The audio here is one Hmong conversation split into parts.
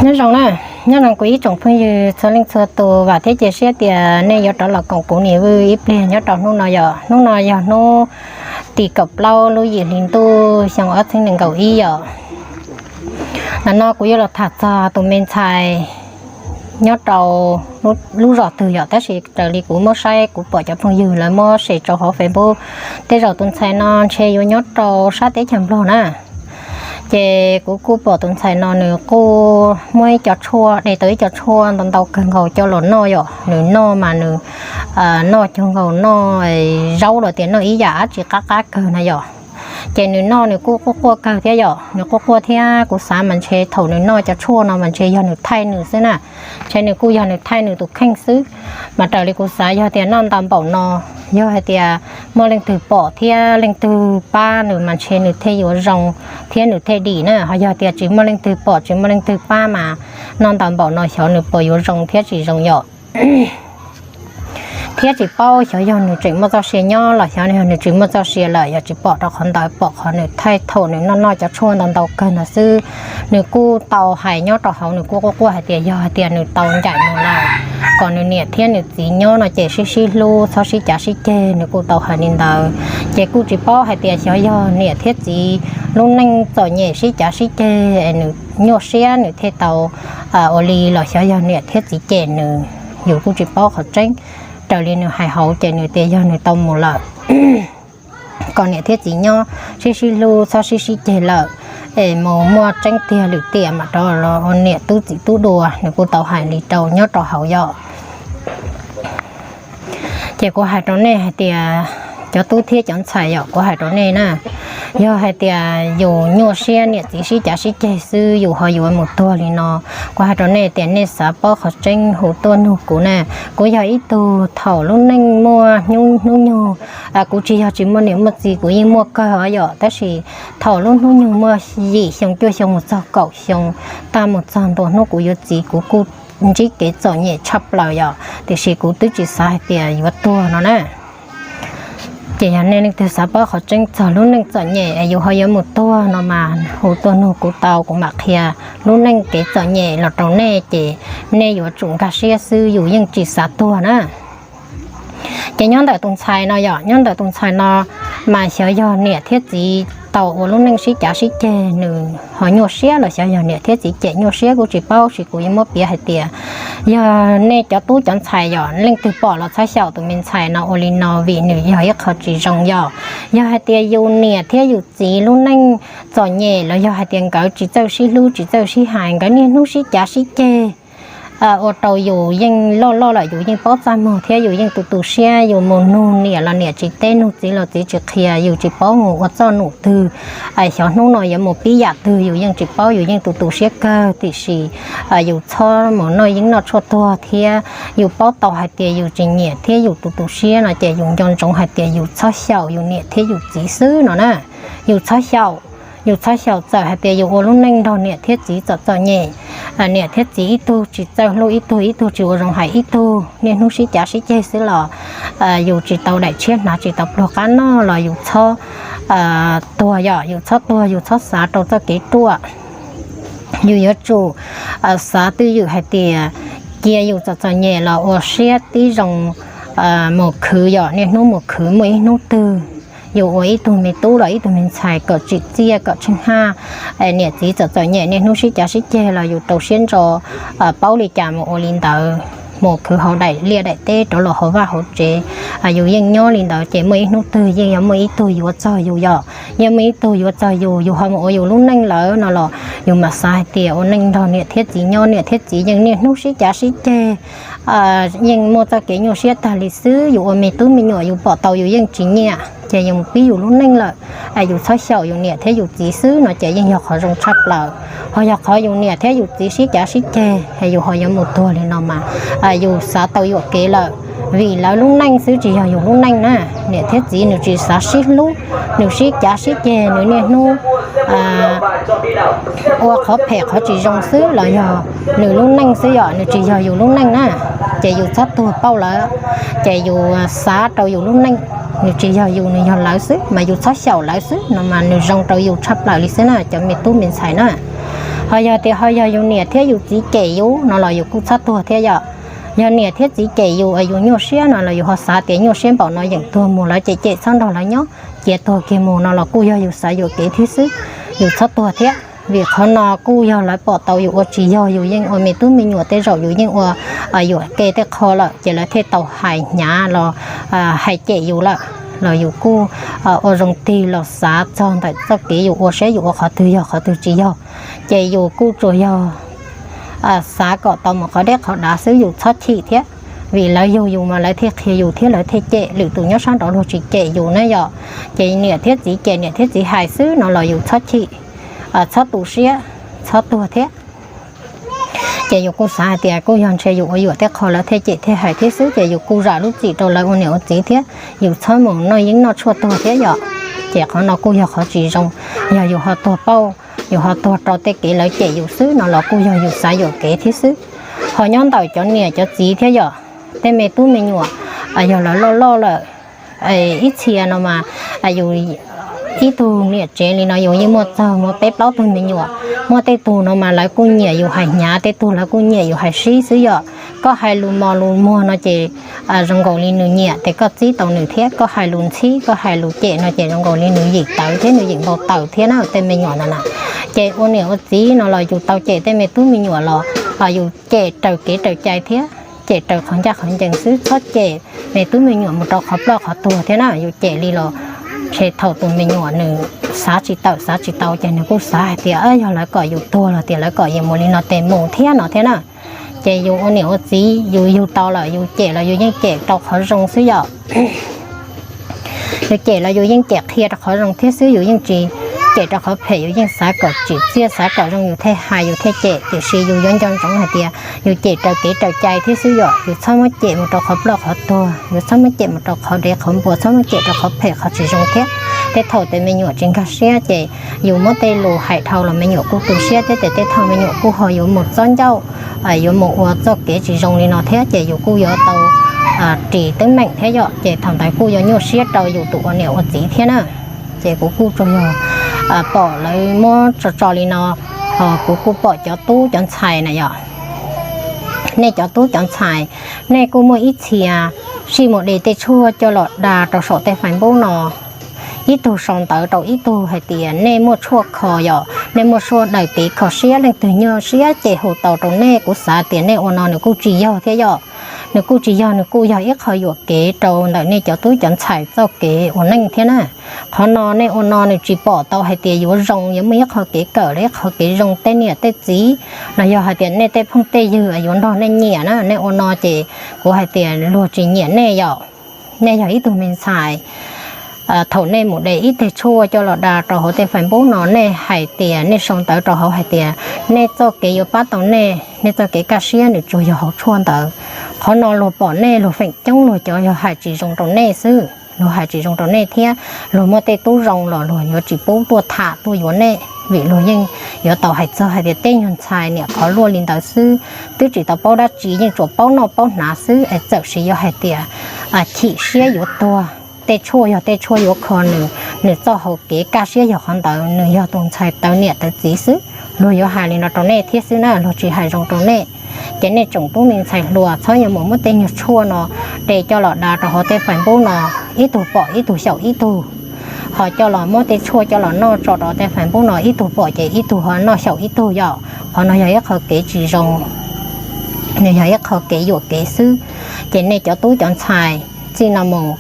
Nyob zoo na, nyob zoo kuv ib tsoom phooj ywg txhua leej txhua tus, vam thiab cia siab tias nej yuav rov los koom kuv niam Vwj ib pliag nyob rau hnub no yom. Hnub no yog hnub tim kaum plaub lub yim hli ntuj xyoo ob txhiab nees nkaum ib yom. Ntawm no kuv yuav los tham txog tus me ntxhais nyob rau lub zos twg yom, tab sis raws li kuv muab saib kuv pom cov phooj ywg lawv muab share rau hauv Facebook, tej zaum tus ntxhais no ntshe yuav nyob rau sab teb chaws Nplog na. Ces kuv kuj pom tus ntxhais no nws kuj muab ib co tshuaj, de tau ib co tshuaj ntau ntau kawg nkaus coj los noj yom. Nws noj mas nws noj cuag nkaus noj zaub los tias noj ib yam dab tsi qab qab kawg na yom. Ces nws noj nws kuj quaj quaj kawg thiab yom, nws quaj quaj thiab kuv xav mas ntshe thaum nws noj cov tshuaj no mas ntshe yog nws thaij nws xwb na. Ntshe nws kuj yog nws thaij nws tus kheej xwb. Mas raws li kuv xav yog tias noj ntau npaum no, yog hais tias muaj leej twg pom thiab leej twg pab nws mas ntshe nws thiaj yuav zoo thiab nws thiaj dim na. Ho yog tias tsis muaj leej twg pom tsis muaj leej twg pab mas noj ntau npaum no xyov nws puas yuav zoo thiab tsis zoo yom. Thiab tsis paub xyov yog nws tseem muaj txoj sia nyob los xyov yog nws tsis muaj txoj sia lawm, yog tsis pom rau qhov ntawd, pom qhov nws thaij thaum nws noj noj cov tshuaj ntau ntau kawg ntawd xwb. Nws kuj tau hais nyob rau hauv, nws kuj quaj quaj hais tias yog hais tias nws tau ncaim mus lawm, kom nws niam thiab nws txiv nyob no ces sib sib hlub txhob sib cav sib ceg, nws kuj tau hais li ntawd. Ces kuj tsis paub hais tias xyov yog niam thiab txiv lub neej txom nyem sib cav sib ceg es nws nyuaj siab nws thiaj tau ua li los xyov yog niam thiab txiv cem nws, yus kuj tsis paub qhov tseeb. Raws li nws hais hauv ces nws tias yog nws tau mus lawm, kom niam thiab txiv nyob sib sib hlub txhob sib sib ceg lawm, es mus muaj tseeb tiag lwm tiam mam rov los ua niam tub txiv tub dua, nws kuj tau hais li rau nyob rau hauv yom. Ces kuv hais rau nej hais tias, cov tub thiab cov ntxhais yom, kuv hais rau nej na, yog hais tias yus nyuaj siab niam txiv sib cav sib ceg xwb yus ho yuav mus tuag li no, kuv hais rau nej tias nej xav paub qhov tseeb hu tuaj nug kuv na. Kuv yog ib tug thaum lub neej muaj hnub nyoog, kuv tsis yog tsis muaj niam muaj txiv, kuv yeej muaj kawg os yom, tab sis thaum lub hnub nyoog muaj yim xyoo cuaj xyoo mus txog kaum xyoo, tag mus txog ntua hnub kuv yuav txiv kuv kuj ntsib kev txom nyem tshaj plaws yom, tiam sis kuv twb tsis xav hais tias yuav tuag no na. Ces yog nej leej twg xav paub qhov tseeb txog lub neej txom nyem es yus ho yuav mus tuag no mas hu tuaj nug kuv tau, kuv mam qhia lub neej kev txom nyem los rau nej, ces nej yuav tsum nkag siab xwb, yus yeej tsis xav tuag na. Ces nyob ntawm tus ntxhais no yom, nyob ntawm tus ntxhais no mas xyov yog niam thiab txiv tau ua lub neej sib cav sib ceg nws ho nyuaj siab los xyov yog niam thiab txiv cem nyuaj siab kuj tsis paub, sis kuv yuav muab piav hais tias yog nej cov tub cov ntxhais yom, leej twg pom los txhob xyaum tus me ntxhais no ua li no vim nws yog ib qho tsis zoo yom. Yog hais tias yus niam thiab yus txiv lub neej txom nyem los yog hais tias nkawd tsis txawj sib hlub tsis txawj sib hais, nkawd niaj hnub sib cav sib ceg, ua rau yus yeej loj loj lawm yus yeej paub txaj muag thiab yus yeej tu tu siab, yus mus nug niam los niam tsis teb, nug txiv los txiv tsis qhia, yus tsis paub mus ua txoj num twg, xyov hnub no yuav mus pib yam twg yus yeej tsis paub, yus yeej tu tu siab kawg. Tiam sis yus txhob mus noj yeeb noj tshuaj tuag thiab yus paub tau hais tias yus tsis nyiam thiab yus tu tu siab no ces yus nco ntsoov hais tias yus txhob xyaum yus niam thiab yus txiv xwb no na. Yus txhob xyaum, yus txhob xyaum, txawm hais tias yus ua lub neej nrog niam thiab txiv txom txom nyem, niam thiab txiv ib tug tsis txawj hlub ib tug, ib tug tsis ua zoo hais ib tug, niaj hnub sib cav sib ceg xwb los yus tsis tau daim tshiab hnav tsis tau pluag qab noj los yus txhob tuag yom, yus txhob tuag, yus txhob xav rau txoj kev ruaj. Yus yuav tsum xav twj ywm hais tias cia yus txom txom nyem los ua siab tib zoo mus khwv yom, niaj hnub mus khwv, muaj ib hnub twg yus ua ib tug me tub los ib tug me ntxhais kom tsim txiaj kom tsheej haj. Niam txiv txom txom nyem niaj hnub sib cav sib ceg los yus rau siab ntso, paub li cas mus ua li ntawd, mus khwv hauv daim liaj daim teb rov los hauv vaj hauv tsev. Yus yeej nyob li ntawd ces muaj ib hnub twg yeej yuav muaj ib tug yuav txog yus yom. Yeej muaj ib tug yuav txog yus, yus ho mus ua yus lub neej lawm no los yus mam xav hais tias ua neej nrog niam thiab txiv nyob, niam thiab txiv yeej niaj hnub sib cav sib ceg, yeej muaj txoj kev nyuaj siab tag li xwb. Yus ua me tub me nyuam yus pom tau yus yeej tsis nyiam ces yus mus pib yus lub neej lawm. Yus txhob xyaum yus niam thiab yus txiv xwb no ces yeej yog qhov zoo tshaj plaws. Ho yog qhov yus niam thiab yus txiv sib cav sib ceg es yus ho yuav mus tuag li no mas yus xav tau yuam kev lawm, vim lawv lub neej xwb tsis yog yus lub neej na. Niam thiab txiv nws tsis xav sib hlub, nws sib cav sib ceg, nws niaj hnub ua qhov phem qhov tsis zoo xwb los yog nws lub neej xwb yom, nws tsis yog yus lub neej na. Ces yus txhob tuag pauj lawv, ces yus xav rau yus lub neej, nws tsis yog yus, nws yog lawv xwb mas yus txhob xyaum lawv xwb no mas nws zoo rau yus tshaj plaws li xwb na cov me tub me ntxhais na. Ho yog tias ho yog yus niam thiab yus txiv cem yus no los yus kuj txhob tuag thiab yom. Yog niam thiab txiv cem yus, yus nyuaj siab no los yus ho xav tias nyuaj siab npaum no yeem tuag mus, lawv cem cem txhob nrog lawv nyob, cia tuag kiag mus no los kuj yog yus xav yuam kev thiab xwb, yus txhob tuag thiab. Vim qhov no kuj yog lawv pom tau yus ua tsis yog, yus yeej ua me tub me nyuam tej zaum yus yeej ua yuam kev tej qho lawm ces lawv thiaj tau hais hnyav los hais cem yus lawm, los yus kuj ua zoo tig los xav txog ntawm txoj kev yus ua saib yus ua qhov twg yog qhov twg tsis yog. Ces yus kuj tsuas yog xav kom tau mus qhov deb qhov dav xwb, yus txhob chim thiab. Vim lawv yug yus mas lawv thiaj qhia yus thiab lawv thiaj cem, lwm tus nyob sab nraud luag tsis cem yus na yom. Ces niam thiab txiv cem, niam thiab txiv hais xwb no los yus txhob chim, txhob tu siab, txhob tuag thiab. Ces yus kuj xav hais tias kuj yog ntshe yus ua yuam tej qho lawv thiaj cem thiaj hais thiab xwb, ces yus kuj zam lub txim rau lawv ua niam ua txiv thiab, yus txhob mus noj yeeb noj tshuaj tuag thiab yom. Ces qhov no kuj yog qhov tsis zoo, yog yus ho tuag pauj, yus ho tuag rau tej kev lawv cem yus xwb no los kuj yog yus xav yuam kev thiab xwb. Ho nyob ntawm cov niam cov txiv thiab yom, tej me tub me nyuam, yog lawv loj loj lawm, ib txhia no mas yus ib tug niam tsev li no yus yeej muaj txog muaj peb plaub tug me nyuam. Muaj tej tug no mas lawv kuj nyiam yus hais hnyav, tej tug lawv kuj nyiam yus hais sib xwb yom. Koj hais lus mos lus muag no ces zoo nkaus li nws nyiam, ces koj txib tau nws thiab. Koj hais lus ntxhib, koj hais lus cem no ces zoo nkaus li nws yeem tawv thiab, nws yeem npau taws thiab na tej me nyuam ntawd na. Ces ua niam ua txiv no los yus tau cem tej me tub me nyuam los yus cem raws kev raws cai thiab, cem raws qhov ncaj qhov ncees xwb, txhob cem me tub me nyuam mus rau qhov ploj qhov tuag thiab na. Yus cem li los ntshe thaum tus me nyuam nws xav tsis tawm xav tsis tau ces nws kuj xav hais tias yog lawv kom yus tuag los tias lawv kom yus mus li no tes mus thiab no thiab na. Ces yus ua niam ua txiv yus yug tau lawm yus cem los yus yeej cem rau qhov zoo xwb yom. Yus cem los yus yeej cem qhia rau qhov zoo thiab xwb, yus yeej tsis cem rau qhov phem, yus yeej xav kom tsim txiaj xav kom zoo yus thiaj hais yus thiaj cem, tiam sis yus yuav nco ntsoov hais tias yus cem raws kev raws cai thiab xwb yom. Yus txhob muab cem mus rau qhov ploj qhov tuag, yus txhob muab cem mus rau qhov dev qhov npua, txhob muab cem rau qhov phem qhov tsis zoo thiab. Tej thaum tej me nyuam tsis nkag siab ces yus muab tej lus hais dhau los me nyuam kuj tu siab thiab, ces tej thaum me nyuam kuj ho yuav mus txob ncauj, yuav mus ua txoj kev tsis zoo li no thiab, ces yus kuj yuav tau ris teeb meem thiab yom. Ces thaum ntawd kuj yuav nyuaj siab rau yus tus ua niam ua txiv thiab na. Ces kuv kuj tsuas yog pom lawv muab tso tso li no, ho kuv kuj pom cov tub cov ntxhais na yom. Nej cov tub cov ntxhais, nej kuj muaj ib txhia sij mus de tej tshuaj coj los da rau saum tej Facebook no. Ib tug sau ntawv rau ib tug hais tias nej muaj tshuaj kho yom, nej muaj tshuaj daws kev kho siab, leej twg nyuaj siab ces hu tau rau nej. Kuv xav tias nej ua no nws kuj tsis yog thiab yom. Nws kuj tsis yog, nws kuj yog ib qho yuam kev rau ntawm nej cov tub cov ntxhais txoj kev ua neej thiab na. Qhov no nej ua no nws tsis pom tau hais tias yuav zoo, yuav muaj ib qho kev kawm los ib qho kev zoo tej niam tej txiv, los yog hais tias nej tej phooj tej ywg yuav nrog nej nyiam na. Nej ua no ces kuv hais tias luag tsis nyiam nej yom. Nej yog ib tug me ntxhais, thaum nej mus de ib teg tshuaj coj los da rau hauv tej Facebook no, nej hais tias nej sau ntawv rau hauv hais tias nej txoj kev yuav pab tau nej, nej txoj kev kaj siab nws tsuas yog hauv tshuaj ntawd. Qhov no luag pom nej luag feem coob luag cov yog hais tsis zoo rau nej xwb, luag hais tsis zoo rau nej thiab luag muaj tej tub zoo los luag yuav tsis pub tuaj tham tuaj yuav nej, vim luag yeej yuav tau hais txog hais tias tej nyuag ntxhais niam qhov luaj li ntawd xwb, twb tsis tau paub dab tsi, yeej tsuas paub noj paub hnav xwb es txawm sis yuav hais tias chim siab yuav tuag. Tej tshuaj yog tej tshuaj yuav kho nws, nws txoj hau kev kaj siab yog qhov ntawd, nws yog tus ntxhais tawv niam tawv txiv xwb. Luag yuav hais li no rau nej thiab xwb na, luag tsis hais zoo rau nej. Ces nej tsoom tub me ntxhais hluas txhob yuav mus muab tej nyuag tshuaj no de coj los da rau hauv tej Facebook no, ib tug pom ib tug xyaum ib tug. Ho coj los muab tej tshuaj coj los noj tso rau tej Facebook no, ib tug pom ces ib tug ho noj xyaum ib tug yom. Qhov no yog ib qho kev tsis zoo, nws yog ib qho kev yuam kev xwb. Ces nej cov tub cov ntxhais txij no mus,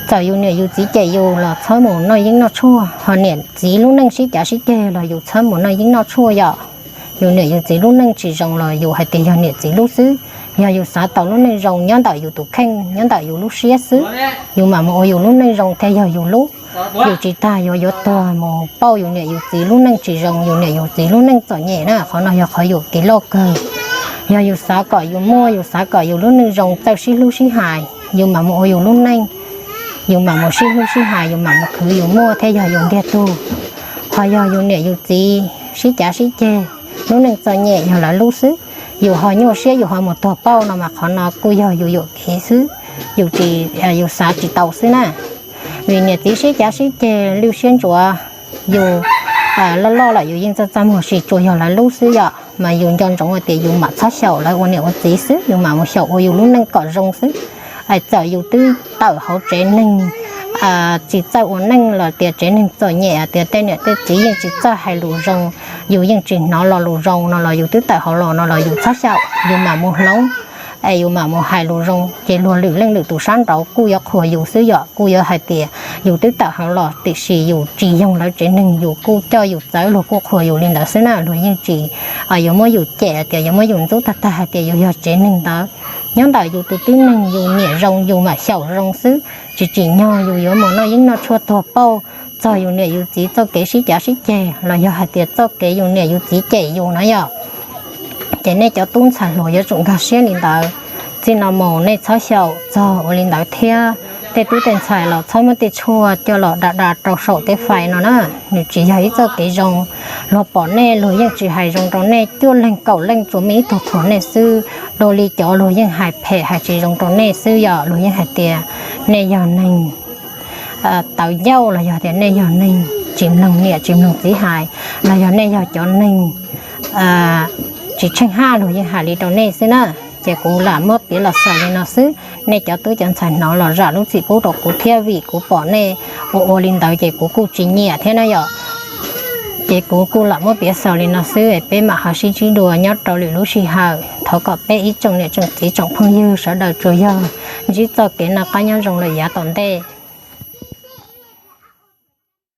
txawm yus niam yus txiv cem yus los txhob mus noj yeeb noj tshuaj, ho niam txiv lub neej sib cav sib ceg los yus txhob mus noj yeeb noj tshuaj yom. Yus niam yus txiv lub neej tsis zoo los yus hais tias yog niam txiv lub xwb. Yog yus xav tau lub neej zoo nyob ntawm yus tus kheej, nyob ntawm yus lub siab xwb, yus mam mus ua yus lub neej zoo thiaj yog yus lub. Yus tsis tas yuav yuav tuag mus pauj yus niam yus txiv lub neej tsis zoo, yus niam yus txiv lub neej txom nyem na. Qhov no yog qhov yuam kev loj kawg. Yog yus xav kom yus muaj, yus xav kom yus lub neej zoo, txawj sib hlub sib hais, yus mam mus ua yus lub neej, yus mam mus sib hlub sib hais, yus mam mus khwv yus muaj thiaj yog yus ntiag tug. Ho yog yus niam yus txiv sib cav sib ceg, lub neej txom nyem yog lawv lub xwb, yus ho nyuaj siab yus ho mus tuag pauj no mas qhov no kuj yog yus yuam kev xwb, yus tsis, yus xav tsis tau xwb na. Vim niam txiv sib cav sib ceg lwj siab ntsuav, yus loj loj lawm yus yeej txaj txaj muag, tsuas yog lawv hlub xwb yom. Mas yus nco ntsoov tias yus mam txhob xyaum lawv ua niam ua txiv xwb, yus mam mus xyaum ua yus lub neej kom zoo xwb. Txawm yus twb tawm hauv tsev neeg tsis txawj ua neej los tias tsev neeg txom nyem tias tej niam tej txiv yeej tsis txawj hais lus zoo, yus yeej tsis hnov lo lus zoo no los yus twb tawm hauv los no los yus txhob xyaum, yus mam mus hloov es yus mam mus hais lus zoo ces luag lwm leej lwm tus sab nraud kuj yuav qhuas yus xwb yom. Kuj yuav hais tias yus twb tawm hauv los tiam sis yus tsis yoog lawv tsev neeg, yus kuj coj yus txawv, luag kuj qhuas yus li ntawd xwb na. Luag yeej tsis yuav muab yus cem tias yuav muab yus ntxub tag tag hais tias yus yog tsev neeg ntawd. Nyob ntawm yus tus tib neeg yus niam zoo yus mam xyaum zoo xwb, tsis tsim nyog yus yuav mus noj yeeb noj tshuaj tuag pauj txog yus niam yus txiv txoj kev sib cav sib ceg los yog hais tias txoj kev yus niam yus txiv cem yus na yom. Ces nej cov tub ntxhais hluas yuav tsum nkag siab li ntawd. Txij no mus nej txhob xyaum txog ua li ntawd thiab. Tej tub tej ntxhais los txhob muab tej tshuaj coj los da da rau saum tej fais no na, nws tsis yog ib txoj kev zoo. Luag pom nej luag yeej tsis hais zoo rau nej, cuaj leeg kaum leej tsuas muaj ib tug thuam nej xwb. Dua li cov luag yeej hais phem hais tsis zoo rau nej xwb yom, luag yeej hais tias nej yog neeg tawv ncauj los yog tias nej yog neeg tsis mloog niam tsis mloog txiv hais, los yog nej yog cov neeg tsis tsheej haj, luag yeej hais li rau nej xwb na. Ces kuv lam muab piav los xaus li no xwb, nej cov tub cov ntxhais hnov los zam lub txim pub rau kuv thiab, vim kuv pom nej ua ua li ntawd ces kuv kuj tsis nyiam thiab na yom. Ces kuv kuj lam muab piav xaus li no xwb, peb mam ho sib ntsib dua nyob rau lwm lub sij hawm. Thov kom peb ib tsoom niam tsoom txiv tsoom phooj ywg sawv daws tsuas yog ntsib txoj kev noj qab nyob zoo lawm yav tom ntej.